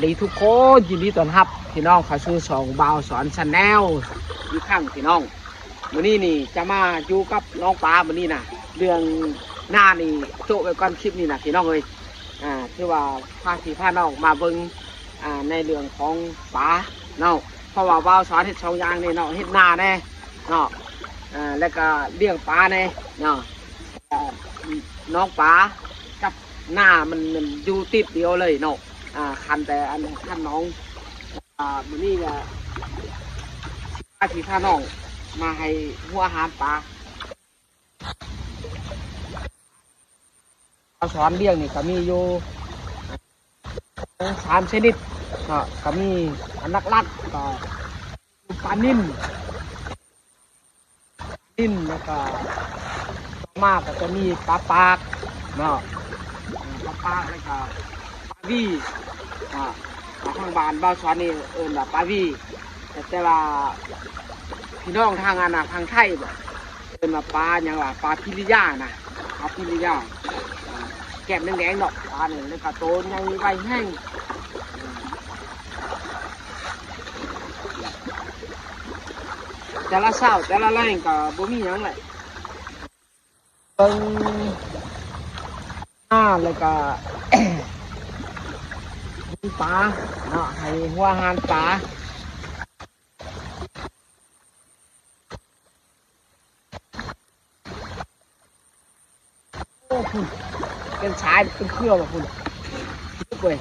ດີທຸກຄົນ ຍິນດີຕ້ອນຮັບພີ່ນ້ອງເຂົ້າສູ່ຊ່ອງບ່າວສອນ Channel ອີກຄັ້ງພີ່ນ້ອງ. ມື້ນີ້ນີ້ຈະມາຢູ່ກັບນ້ອງປາ ມື້ນີ້ນະ ເລື່ອງນານີ້ໂຈະໄວ້ກ່ອນຄລິບນີ້ນະພີ່ນ້ອງເອີຍ. ອ່າ ຖືວ່າພາພີ່ພານ້ອງມາເບິ່ງ ອ່າ ໃນເລື່ອງຂອງປາເນາະ ເພາະວ່າບ່າວສອນເຮັດສອງຢ່າງນີ້ເນາະ ເຮັດນາແດ່ເນາະ ອ່າ ແລ້ວກະລ້ຽງປາແດ່ເນາະ. ນ້ອງປາກັບນາມັນ ມັນຢູ່ຕິດດຽວເລີຍເນາະ. ອ່າ ຄັນແຕ່ອັນ ຄັນໜອງ ອ່າ ມື້ນີ້ກະພາພີ່ພານ້ອງມາໃຫ້ຫົວອາຫານປາ. ສອນລ້ຽງນີ້ກະມີຢູ່ສາມຊະນິດເນາະ ກະມີອັນຫຼັກໆກະປານິນ ນິນ ແລ້ວກະຕໍ່ມາກະຈະມີປາປາກເນາະ ປາປາກ ແລ້ວກະປາວີເນາະ. ທາງບ້ານບ່າວສອນນີ້ເອີ້ນວ່າປາວີ ແຕ່ ແຕ່ວ່າພີ່ນ້ອງທາງອັນນະ ທາງໄທບໍ ເອີ້ນວ່າປາຫຍັງວະ ປາພິລິຍານະ ປາພິລິຍາ ແກ້ມແດງໆເນາະ ປານີ້ ແລ້ວກະໂຕໃຫຍ່ໄວແຮງ. ແຕ່ລະເຊົ້າແຕ່ລະແລງກະບໍ່ມີຫຍັງແຫຼະ ເບິ່ງນາ ແລ້ວກະເບິ່ງປາເນາະ ໃຫ້ຫົວອາຫານປາ. ໂອ້ ພຸ້ນ ເປັນສາຍເປັນເຄືອວ່າພຸ້ນ ເບິ່ງ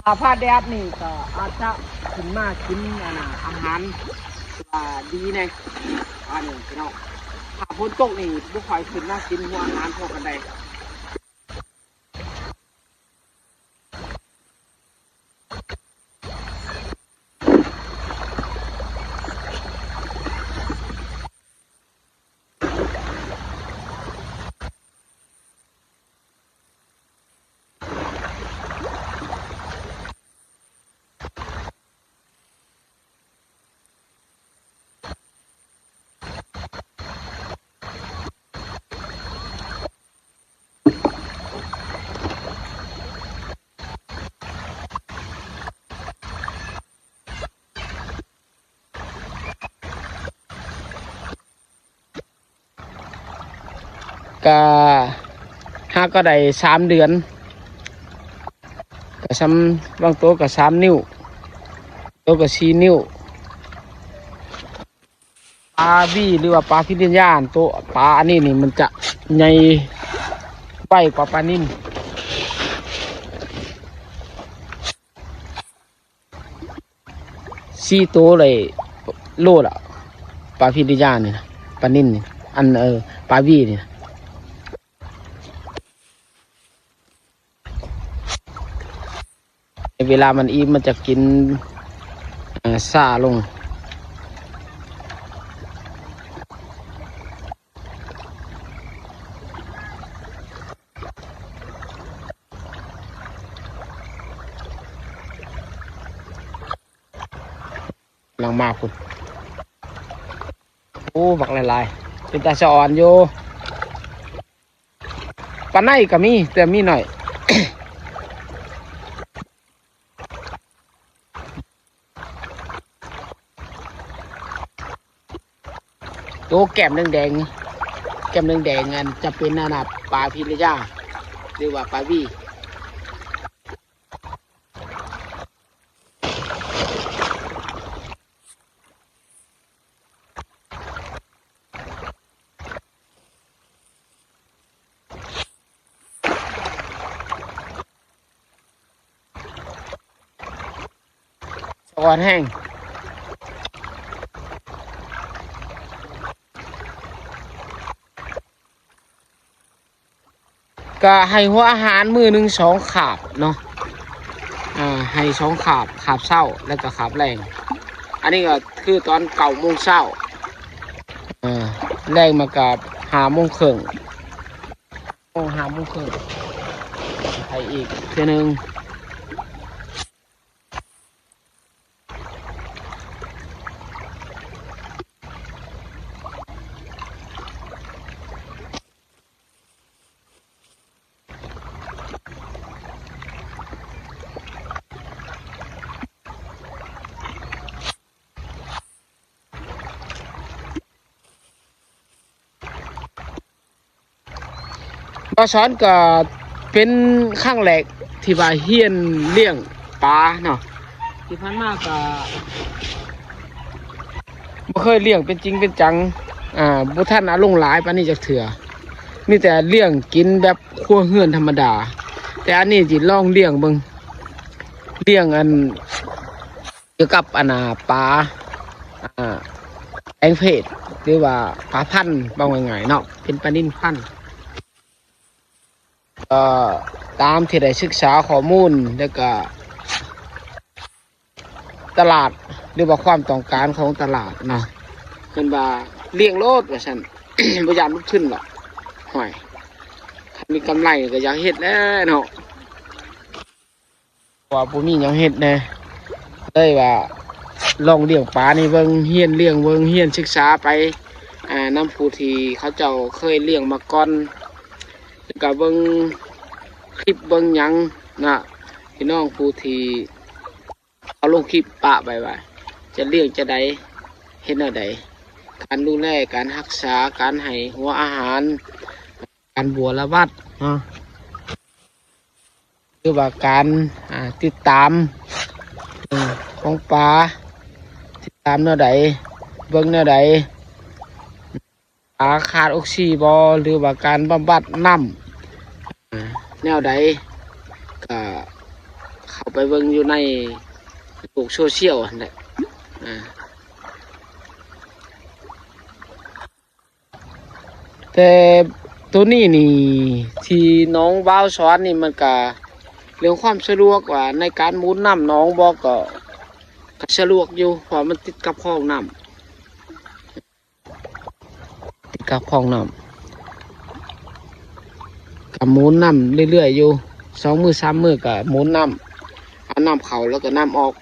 ຖ້າຟ້າແດດນີ້ກະອາດຈະຂຶ້ນມາກິນອັນນະ ອາຫານທີ່ວ່າດີແດ່ ອັນນີ້ພີ່ນ້ອງ. ຖ້າຝົນຕົກນີ້ບໍ່ຄ່ອຍຂຶ້ນມາກິນຫົວອາຫານພໍປານໃດ. ກະຫາກະໄດ້ສາມເດືອນ ກະສ່ຳບາງໂຕກະສາມນິ້ວ ໂຕກະສີ່ນິ້ວ. ປາວີ ຫຼືວ່າປາພິລິນຍາ ໂຕ ປາອັນນີ້ນີ້ມັນຈະໃຫຍ່ໄວກວ່າປານິນ. ສີ່ໂຕໄດ້ໂລລະ ປາພິລິຍານີ້ນະ ປານິນນີ້ ອັນ ເອີ ປາວີນີ້ນະ. ເວລາມັນອີ່ມ ມັນຈະກິນ ເອີ ຊ້າລົງ. ກຳລັງມາພຸ້ນ. ໂອ້ ບັກຫຼາຍໆ ເປັນຕາສະອອນຢູ່. ປາໄນກະມີ ແຕ່ມີໜ້ອຍ. ໂຕແກ້ມແດງໆ ແກ້ມແດງໆ ອັນຈະເປັນອັນນະ ປາພິລິຍາ ຫຼືວ່າປາວີ. ສະອອນແຮງ ກະໃຫ້ຫົວອາຫານມື້ໜຶ່ງສອງຄາບເນາະ. ອ່າ ໃຫ້ສອງຄາບ ຄາບເຊົ້າ ແລ້ວກະຄາບແລງ. ອັນນີ້ກະຄືຕອນເກົ້າໂມງເຊົ້າ ອ່າ ແລງມາກະຫ້າໂມງເຄິ່ງ ໂມງ ຫ້າໂມງເຄິ່ງ ໃຫ້ອີກເທື່ອໜຶ່ງ. ບ່າວສອນກໍເປັນຄັ້ງແລກທີ່ວ່າຮຽນລ້ຽງປາເນາະ, ທີ່ຜ່ານມາກໍບໍ່ເຄີຍລ້ຽງເປັນຈິງເປັນຈັງ, ອ່າ ບໍ່ທັນອາລົງຫຼາຍປານນີ້ຈັກເທື່ອ, ມີແຕ່ລ້ຽງກິນແບບຄົວເຮືອນທຳມະດາ. ແຕ່ອັນນີ້ຊິລອງລ້ຽງເບິ່ງ, ລ້ຽງອັນ ກ່ຽວກັບອັນ ອ່າ ປາ ອ່າ ແປງເພດ ຫຼືວ່າປາພັນ ເວົ້າງ່າຍໆເນາະ, ເປັນປານິນພັນ. ເອີ ຕາມທີ່ໄດ້ສຶກສາຂໍ້ມູນ ແລ້ວກະຕະຫຼາດ ຫຼືວ່າຄວາມຕ້ອງການຂອງຕະຫຼາດເນາະ, ເພິ່ນວ່າລ້ຽງໂລດວ່າຊັ້ນ ບໍ່ຢ້ານລົງທຶນດອກ. ຫ້ວຍ ຄັນມີກຳໄລກໍຢາກເຮັດແຫຼະເນາະ. ວ່າບໍ່ມີຫຍັງເຮັດແດ່ ເລີຍວ່າລອງລ້ຽງປານີ້ເບິ່ງ, ຮຽນລ້ຽງເບິ່ງ, ຮຽນສຶກສາໄປ ອ່າ ນຳຜູ້ທີ່ເຂົາເຈົ້າເຄີຍລ້ຽງມາກ່ອນ, ແລ້ວກໍເບິ່ງຄລິບເບິ່ງຫຍັງນະ ພີ່ນ້ອງຜູ້ທີ່ເຂົາລົງຄລິບປະໄວ້ວ່າຈະລ້ຽງຈັ່ງໃດ, ເຮັດແນວໃດ, ການດູແລ, ການຮັກສາ, ການໃຫ້ຫົວອາຫານ, ການບົວລະວັດເນາະ ຫຼືວ່າການ ອ່າ ຕິດຕາມ ເອີ ຂອງປາ, ຕິດຕາມແນວໃດ, ເບິ່ງແນວໃດ, ປາຂາດອົກຊີບໍ່ ຫຼືວ່າການບຳບັດນ້ຳ ອ່າ ແນວໃດ, ກໍເຂົ້າໄປເບິ່ງຢູ່ໃນໂລກໂຊຊຽວຫັ້ນແຫຼະ ອ່າ. ແຕ່ໂຕນີ້ນີ້ ທີ່ນ້ອງບ່າວສອນນີ້ ມັນກະເລື່ອງຄວາມສະດວກວ່າ ໃນການໝູນນ້ຳໜອງບໍ່ ກໍ ກໍສະດວກຢູ່ ເພາະວ່າມັນຕິດກັບຄອງນ້ຳ ຕິດກັບຄອງນ້ຳ ກໍໝູນນ້ຳເລື້ອຍໆຢູ່ ສອງມື້ສາມມື້ກໍໝູນນ້ຳ ເອົານ້ຳເຂົ້າແລ້ວກໍນ້ຳອອກ.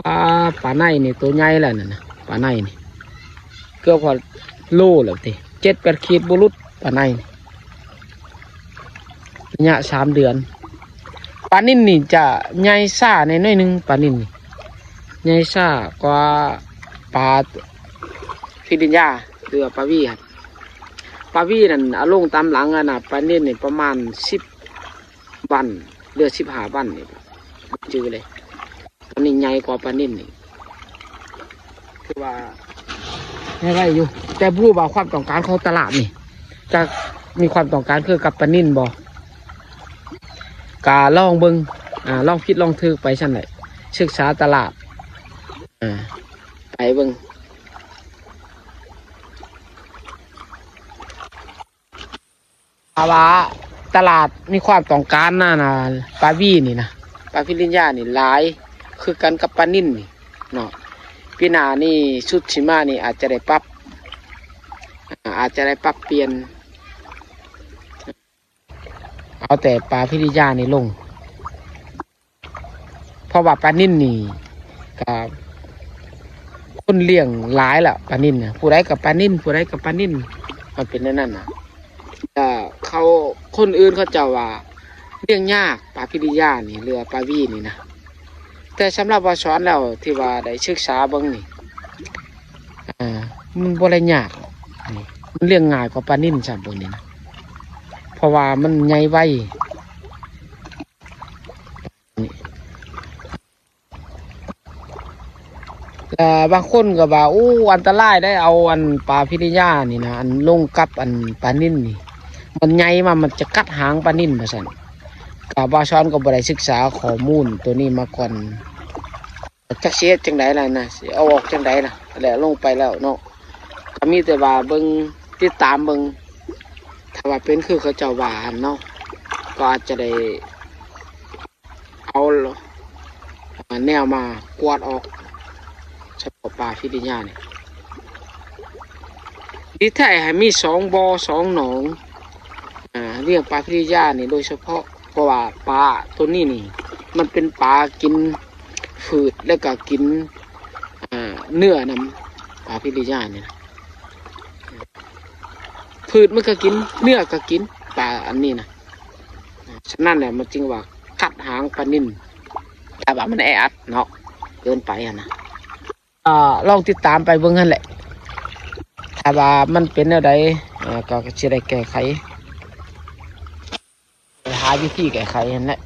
ປາ ປາໄນນີ້ໂຕໃຫຍ່ແລ້ວນັ້ນນະ ປາໄນນີ້ ເກືອບຮອດໂລແລ້ວຕິ ເຈັດແປດຂີດບໍ່ຫຼຸດ ປາໄນນີ້. ໄລຍະສາມເດືອນ. ປານິນນີ້ຈະໃຫຍ່ຊ້າແດ່ໜ້ອຍໜຶ່ງ, ປານິນນີ້ໃຫຍ່ຊ້າກວ່າປາພິລິນຍາ ຫຼືວ່າປາວີຫັ້ນ. ປາວີນັ້ນເອົາລົງຕາມຫຼັງຫັ້ນນະ, ປານິນນີ້ປະມານສິບວັນ ຫຼືສິບຫ້າວັນນີ້ ຈື່ເລີຍ. ປານິນໃຫຍ່ກວ່າປານິນນີ້ ຄືວ່າໃຫ້ໄວຢູ່ ແຕ່ບໍ່ຮູ້ວ່າຄວາມຕ້ອງການຂອງຕະຫຼາດນີ້ ຈະມີຄວາມຕ້ອງການຄືກັບປານິນບໍ່ ກະລອງເບິ່ງ ອາ ລອງຜິດລອງຖືກໄປຊັ້ນແຫຼະ ສຶກສາຕະຫຼາດ ອາ ໄປເບິ່ງ. ຖ້າວ່າຕະຫຼາດມີຄວາມຕ້ອງການນະ ນະ ປາວີນີ້ນະ ປາພິລິນຍານີ້ຫຼາຍຄືກັນກັບປານິນນີ້ເນາະ. ປີໜ້ານີ້ ຊຸດຊິມານີ້ອາດຈະໄດ້ປັບ ອາ ອາດຈະໄດ້ປັບປ່ຽນ ເອົາແຕ່ປາພິລິນຍານີ້ລົງ. ເພາະວ່າປານິນນີ້ກະຄົນລ້ຽງຫຼາຍລະ ປານິນນະ ຜູ້ໃດກໍປານິນ ຜູ້ໃດກໍປານິນ ມັນເປັນແນວນັ້ນນະ. ແລ້ວເຂົາ ຄົນອື່ນເຂົາເຈົ້າວ່າລ້ຽງຍາກ ປາພິລິນຍານີ້ ຫຼືວ່າປາວີນີ້ນະ, ແຕ່ສຳລັບວ່າສອນແລ້ວ ທີ່ວ່າໄດ້ສຶກສາເບິ່ງນີ້ ອ່າ ມັນບໍ່ໄດ້ຍາກ ນີ້ ມັນລ້ຽງງ່າຍກວ່າປານິນຊ້ຳ ເບິ່ງນີ້ນະ ເພາະວ່າມັນໃຫຍ່ໄວ. ແລະບາງຄົນກໍວ່າ ໂອ້ ອັນຕະລາຍໄດ໋ ເອົາອັນປາພິລິນຍານີ້ນະ ອັນລົງກັບອັນປານິນນີ້ ມັນໃຫຍ່ມາ ມັນຈະກັດຫາງປານິນ ວ່າຊັ້ນ. ກະບ່າວສອນກໍບໍ່ໄດ້ສຶກສາຂໍ້ມູນໂຕນີ້ມາກ່ອນ ຈັກຊິເຮັດຈັ່ງໃດລະນະ ຊິເອົາອອກຈັ່ງໃດລະ ແລ້ວລົງໄປແລ້ວເນາະ. ກໍມີແຕ່ວ່າເບິ່ງ ຕິດຕາມເບິ່ງ ຖ້າວ່າເປັນຄືເຂົາເຈົ້າວ່າຫັ້ນເນາະ ກໍອາດຈະໄດ້ ເອົາ ແນວມາກວາດອອກ ສະເພາະປາພິລິນຍານີ້ ດີແທ້ໃຫ້ມີສອງບໍ່ສອງໜອງ ອາ ລ້ຽງປາພິລິນຍານີ້ໂດຍສະເພາະ ເພາະວ່າປາໂຕນີ້ນີ້ ມັນເປັນປາກິນພືດ ແລ້ວກໍກິນ ອາ ເນື້ອນຳ ປາພິລິນຍານີ້ນະ. ພືດມັນກໍກິນ ເນື້ອກໍກິນ ປາອັນນີ້ນະ. ສະນັ້ນແຫຼະ ມັນຈຶ່ງວ່າກັດຫາງປານິນ ແຕ່ວ່າມັນແອອັດເນາະ ເກີນໄປຫັ້ນນະ. ອ່າ ລອງຕິດຕາມໄປເບິ່ງຫັ້ນແຫຼະ ຖ້າວ່າມັນເປັນແນວໃດ ເອີ ກໍ ກໍຊິໄດ້ແກ້ໄຂ ຫາວິທີແກ້ໄຂຫັ້ນແຫຼະ.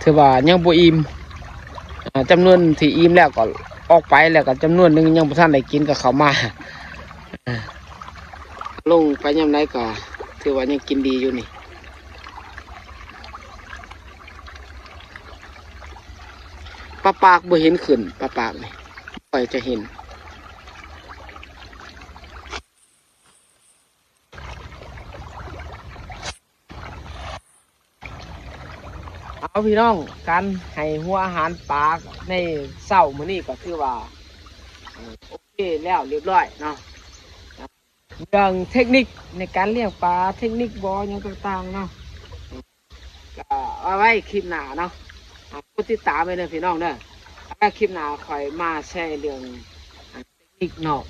ຖືວ່າຍັງບໍ່ອີ່ມ ອ່າ ຈຳນວນທີ່ອີ່ມແລ້ວກໍອອກໄປ ແລ້ວກໍຈຳນວນໜຶ່ງຍັງບໍ່ທັນໄດ້ກິນກໍເຂົ້າມາ ອ່າ ລົງໄປຍາມໃດກໍຖືວ່າຍັງກິນດີຢູ່ນີ້. ປາປາກບໍ່ເຫັນຂຶ້ນ ປາປາກນີ້ ຂ້ອຍຈະເຫັນ. ເອົາ ພີ່ນ້ອງ ການໃຫ້ຫົວອາຫານປາໃນເຊົ້າມື້ນີ້ກໍຖືວ່າ ເອີ ໂອເຄແລ້ວ ລຽບຮ້ອຍເນາະ. ເລື່ອງເທັກນິກໃນການລ້ຽງປາ ເທັກນິກບໍ່ ຫຍັງຕ່າງໆເນາະ ກໍເອົາໄວ້ຄລິບໜ້າເນາະ. ອ່າ ກົດຕິດຕາມໄວ້ເດີພີ່ນ້ອງເດີ ເອົາໄວ້ຄລິບໜ້າຂ້ອຍມາແຊເລື່ອງ ອ່າ ເທັກນິກເນາະ.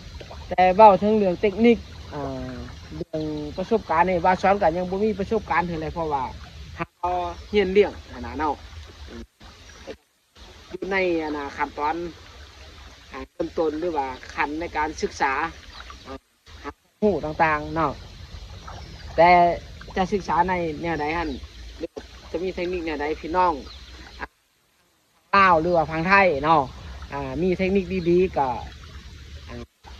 ແຕ່ເວົ້າເຖິງເລື່ອງເທັກນິກ ອ່າ ເລື່ອງປະສົບການນີ້ ບ່າວສອນກໍຍັງບໍ່ມີປະສົບການເທື່ອເລີຍ ເພາະວ່າຫາກໍຮຽນລ້ຽງຫັ້ນນະເນາະ ຢູ່ໃນ ອັນນ່າ ຂັ້ນຕອນ ອ່າ ເລີ່ມຕົ້ນ ຫຼືວ່າຂັ້ນໃນການສຶກສາ ອ່າ ຫາຄວາມຮູ້ຕ່າງໆເນາະ. ແຕ່ຈະສຶກສາໃນແນວໃດຫັ້ນ ຫຼືວ່າຈະມີເທັກນິກແນວໃດ ພີ່ນ້ອງ ອ່າ ລາວ ຫຼືວ່າຝັ່ງໄທເນາະ ອ່າ ມີເທັກນິກດີໆ ກໍ ອ່າ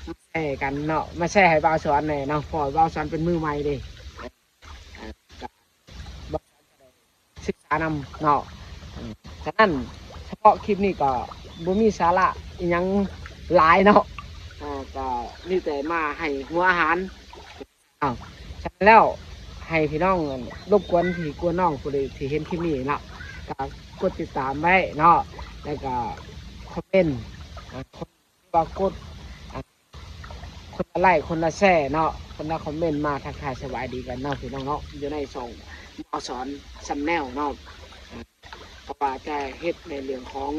ມາແຊກັນເນາະ ມາແຊໃຫ້ບ່າວສອນແດ່ເນາະ ເພາະວ່າບ່າວສອນເປັນມືໃໝ່ເດ້ ອ່າ ກໍ ບ່າວສອນກໍໄດ້ສຶກສານຳເນາະ. ອ່າ ສະນັ້ນ ສະເພາະຄລິບນີ້ກໍບໍ່ມີສາລະອີ່ຫຍັງຫຼາຍເນາະ ອ່າ ກໍມີແຕ່ມາໃຫ້ຫົວອາຫານ ອ້າວ ສະນັ້ນແລ້ວ ໃຫ້ພີ່ນ້ອງ ອັນ ລົບກວນພີ່ກວນນ້ອງຜູ້ໃດທີ່ເຫັນຄລິບນີ້ເນາະ ກໍກົດຕິດຕາມໄວ້ເນາະ ແລ້ວກໍຄອມເມັນ ອ່າ ຄົນທີ່ວ່າກົດ ອ່າ ຄົນລະໄລ້ ຄົນລະແຊເນາະ ຄົນລະຄອມເມັນມາທັກທາຍສະບາຍດີກັນເນາະ ພີ່ນ້ອງເນາະ ຢູ່ໃນຊ່ອງບ່າວສອນແຊນແນວເນາະ. ອ່າ ເພາະວ່າຈະເຮັດໃນເລື່ອງຂອງ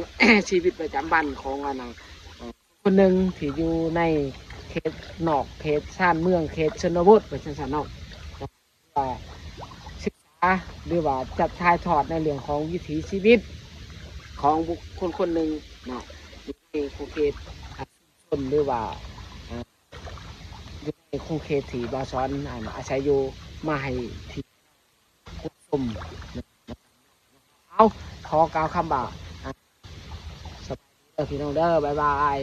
ຊີວິດປະຈຳວັນຂອງ ອັນນ່າ ຄົນໜຶ່ງທີ່ຢູ່ໃນເຂດນອກເຂດຊານເມືອງ ເຂດຊົນນະບົດ ວ່າຊັ້ນຊະເນາະ ວ່າສຶກສາ ຫຼືວ່າຈະຖ່າຍທອດໃນເລື່ອງຂອງວິຖີຊີວິດຂອງບຸກຄົນຄົນໜຶ່ງເນາະ ຢູ່ໃນຂົງເຂດ ອ່າ ຊຸມຊົນ ຫຼືວ່າ ອ່າ ຢູ່ໃນຂົງເຂດທີ່ບ່າວສອນ ອ່າ ອາໄສຢູ່ ມາໃຫ້ທີ່ ຜູ້ຊົມ. ເອົາ ຂໍກ່າວຄຳວ່າ ອ່າ ສະບາຍດີເດີພີ່ນ້ອງເດີ ບາຍບາຍ.